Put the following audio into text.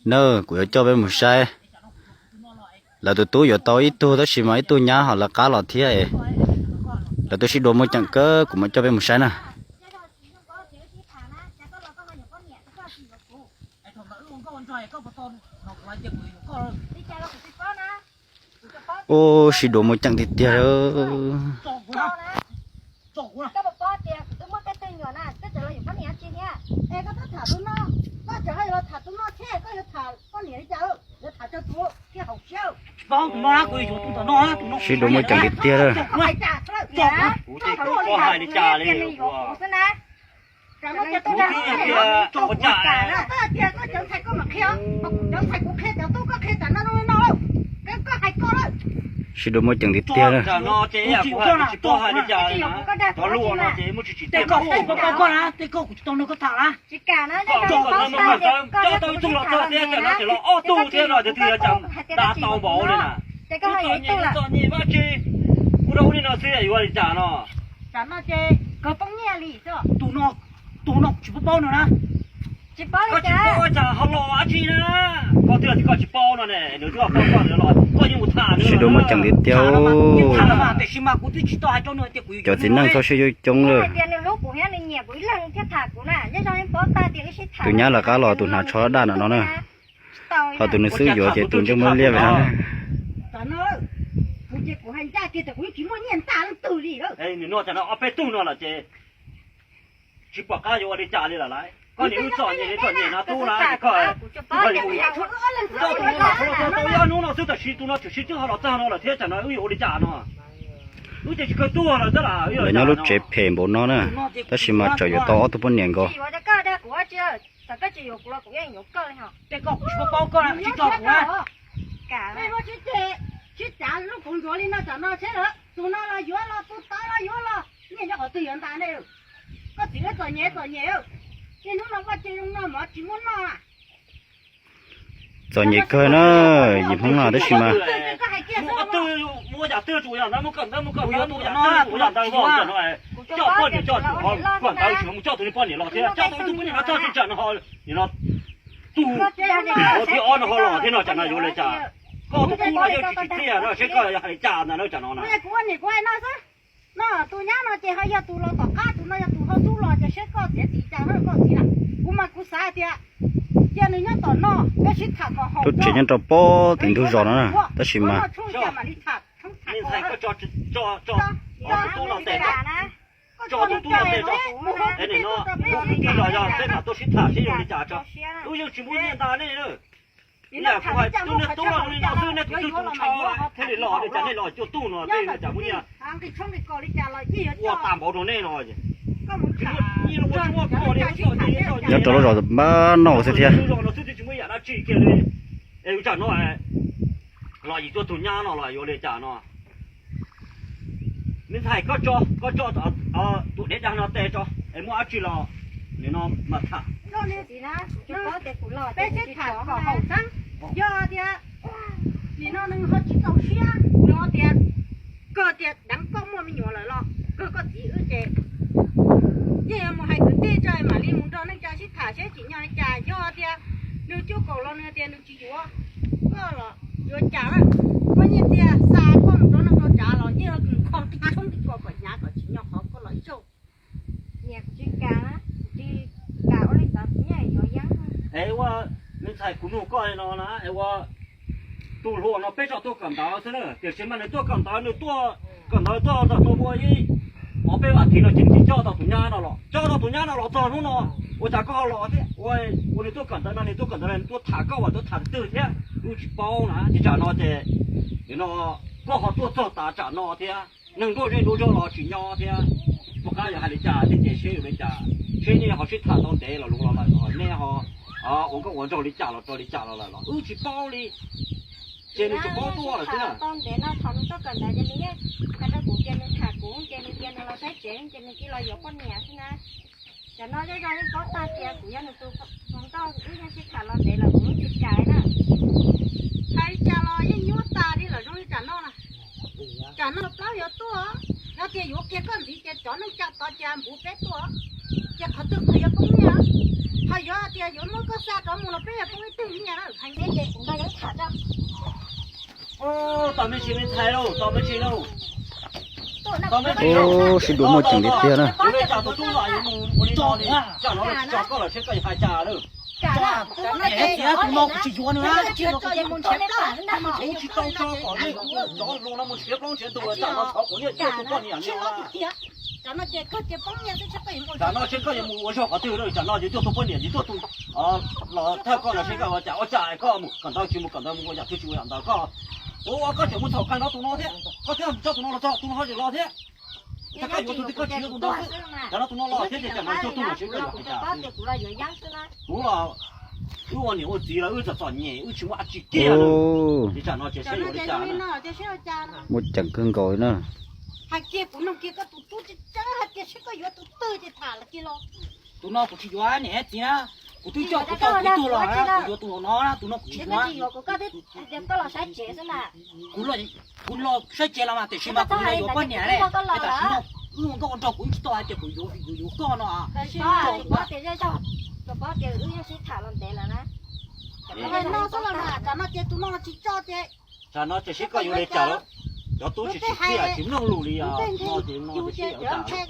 Na, kuv yuav coj peb mus saib. Lawv tus tub yuav tau ib tug tab sis mas ib tug nyab ho lawv qab los thiab es. Lawv twb sib dua muaj ceem kawg, kuv mam coj peb mus saib na. Ub, sib dua muaj ceem tiag tiag. Sib dua muaj ceem tiag tiag. Sib dua muaj ceem tiag tiag. Tus no tsis paub paub no na. Koj tsis paub cas ho los dab tsi na? Koj twb tias koj tsis paub no ne, nws twb paub koj ntawd los koj yeej mus tham nws. Sib dua muaj ceem tiag tiag. Tiam sis mas kuv twb tsis tau hais rau nws tias kuv yuav cov txiv neej txoj sia yuav coob lawm. Tus nyab lawv qab los tus hnav tsho daj no no na. Ho tus nws xwb yuav ces tus ntsej muag liab li no. Kuv ces kuv hais ncaj kiag tias kuv yeej tsis muaj nyiaj ntaj leej twg li. Nws no cas no ob peb tug no lawm ces tsis pom qab yuav ua li cas li lawm lauj. Koj niam wb txom nyem li txom nyem no tub na, koj, koj mus coj tus no los tau ib ob hnub no xwb, tab sis tus no tshwm sim twb ho los txog no lawm thiab, tsam no wb yuav ua li cas no? Wb ces tsis kawg tuag lawm xwb las. Lawv nyob lub tsev phem npaum no na, tab sis mas tseem yuav tau ob tug poj niam nkaus. Sib cav lub kuv ntsuav li no tsam no seb lawm, tus no los yuav los, tus tod los yuav los, nyiaj nyob qhov twg yuav nta nej? Koj txiv lawv txom nyem txom nyem, niaj hnub no vaj tse zoo no mov tsis muaj noj. Txom nyem kawg na, yim Hmoob no tab sis mas. Coj poj niam, coj tus poj niam los thiab, coj tau ib tug poj niam los txog txij tsam no, nim no tus thib ob no ho los thiab no tsam no yuav li cas? Koj tus tub no yeej tsis tsim txiaj no, seb koj yuav hais li cas ntag na tsam no na. No tus nyab no ces ho yog tus los tom qab, tus no yog tus ho tub los ces seb koj txiav txim cas na koj txiv na. Kuv mas kuv xav hais tias cia nws nyob tom no, peb sib tham kom haum. Lub tsev nyob rau pem tim ntug zos no na, tab sis mas tso tus tub no tes tso, nim no tus kwv tij los yog peb mam tuaj sib tham seb yuav li cas tso. Wb yeej tsis muaj nyiaj nta nej. Ib yam kuv hais tub, nej tub los li no xwb, nej tus twg tus tshav thiaj li los li cas, nej los cuaj tug no tej cas muaj nyiaj ua tag npaum rau nej no. Nyob rau lub zos npab noj xwb thiab. Zos no xwb twb tsis muaj yam dab tsi kiag li. Es tsam no los yim tuaj tus nyab no los yuav li cas no? Me ntxhais, koj tso, koj tso tus dev dag no tes tso, es muaj dab tsi los nim no mam tham. Peb sib tham kom haum xeeb, yog tias nim no nws ho tsis txaus siab, nws ho tias kawg tias deev koj muaj me nyuam lawm los kawg koj txiv wb ces yeej yuav mus hais kwv tij tso mam li mus nrog neej tsa sib tham seb tsim nyog li cas. Yog tias nws cuaj kaum los nws tias nws tsis yuav koj los yuav cas lawm? Koj nyiaj txiag xa koj mus rau neej rau tsav los yeej yuav kho tib tshoob tib kos kom hnyav kom tsim nyog qhov koj los ib zaug. Es ua, me ntxhais, kuv nug koj li no na, es ua tus hluas no peb tso tuaj kawm ntawv xwb na, tiam sis mas nws tuaj kawm ntawv, nws tuaj kawm ntawv tuaj txog tau muaj ib ob peb vas thiv no ces nws coj tau tus nyab no los, coj tau tus nyab no los txog hnub no, ua cas koj ho los thiab? Ua, ua nws tuaj kawm ntawv no, nws tuaj kawm ntawv no nws tuaj tham koj uas tuaj tham twg thiab wb tsis paub na, ces tsam no ces nim no koj ho tuaj txog tav tsam no thiab, neeg nruab zej nruab zog los tsis nyob thiab, puas qab yuav hais li cas thiab ces seb yuav li cas, seb nej ho sib tham tau ntev los luv los lawm, nej ho ua nkauj ua nraug li cas los rau li cas los lawm los wb tsis paub li. Ces nws tsuas paub tuaj lawm xwb na. Tau ntev no thaum nws tuaj kawm ntawv ces nws yeej hais rau kuv tias nws tham kuv ces nws tias nws los saib tsev ces nws cia los yuav poj niam xwb na. Cov no zej zog yeej paub tag tias kuv yog nws tus hluas nkauj, wb yeej sib tham los ntev los kuv yeej tsis kam na. Hais li cas los yeej nyuaj tas li lawm zoo li tsam no na. Tsam no plaub yuav tuaj, yog tias yuav kiag koj ntxiv ces cov neej tsa tod cia npuv peb tuaj, ces qhov twg kuv yuav poob nyiaj? Ho yog tias yuav muab Xa rov mus los peb yog poob ib teg nyiaj na, hais neb ces kuv nrog neb tham tso. Tau me ntsis me ntxhais lauj, tau me ntsis lauj. Tau me ntsis lauj. Sib dua muaj ceem tiag tiag na. Tus tub no yuav mus ua li no li, tsam no tsis tso koj los seb koj yuav hais cas lawm. Tus no kuv tsis yuav nws na. Kuv tsis tau tso kom nej tus cov hluas no mus nrhiav plaub nrhiav ntug, tsam no thov kom nej tuaj tus poj niam li. Tsam no seb koj yuav mus ua zog qhov twg lawm, tsam no yuav tuaj tus poj niam, yuav tuaj tus los thawj koj los seb koj ua cas, ua cas koj mus kawm ntawv tsis mus kawm ntawv, mus ua yam twg tsis ua yam ntawd koj. Ua koj tseem mus txhaum kawg nrog tus no thiab, koj thiaj tso tus no los txog, tus no ho tsis los thiab. Yog koj yuav tus twg koj tsis yuav tus ntawd xwb. Tsam no tus no los thiab ces tsam no tuaj tus no seb koj yuav hais cas. Kuv los wb ua niam ua txiv los wb txom txom nyem, wb tsis muaj dab tsi kiag li. Ces tsam no ces seb yuav li cas. Muaj ceem kawg nkaus li na. Hais kiag kuv nug kiag koj tus tub tseeb tseeb hais tias seb koj yuav tus twg ces tham lawm kiag los. Tus no kuv tsis yuav niam txiv na, kuv twb coj kuv tau kuv tug los na, kuv yuav tus no na, tus no kuv tsis yuav. Kuv los saib tsev los mas tiam sis mas kuv yuav poj niam ne, tam sim no wb ua nkauj ua nraug kuv yeej tsis tau hais tias kuv yuav koj no. Tam sim no wb yeej sib tham los ntev lawm na. Tam no ces tus no tsis tso ces tsam no ces seb koj yuav li cas lawm. Cov tub tsis tsim txiaj tsis mloog lus li os. No ces no ces seb yuav li cas.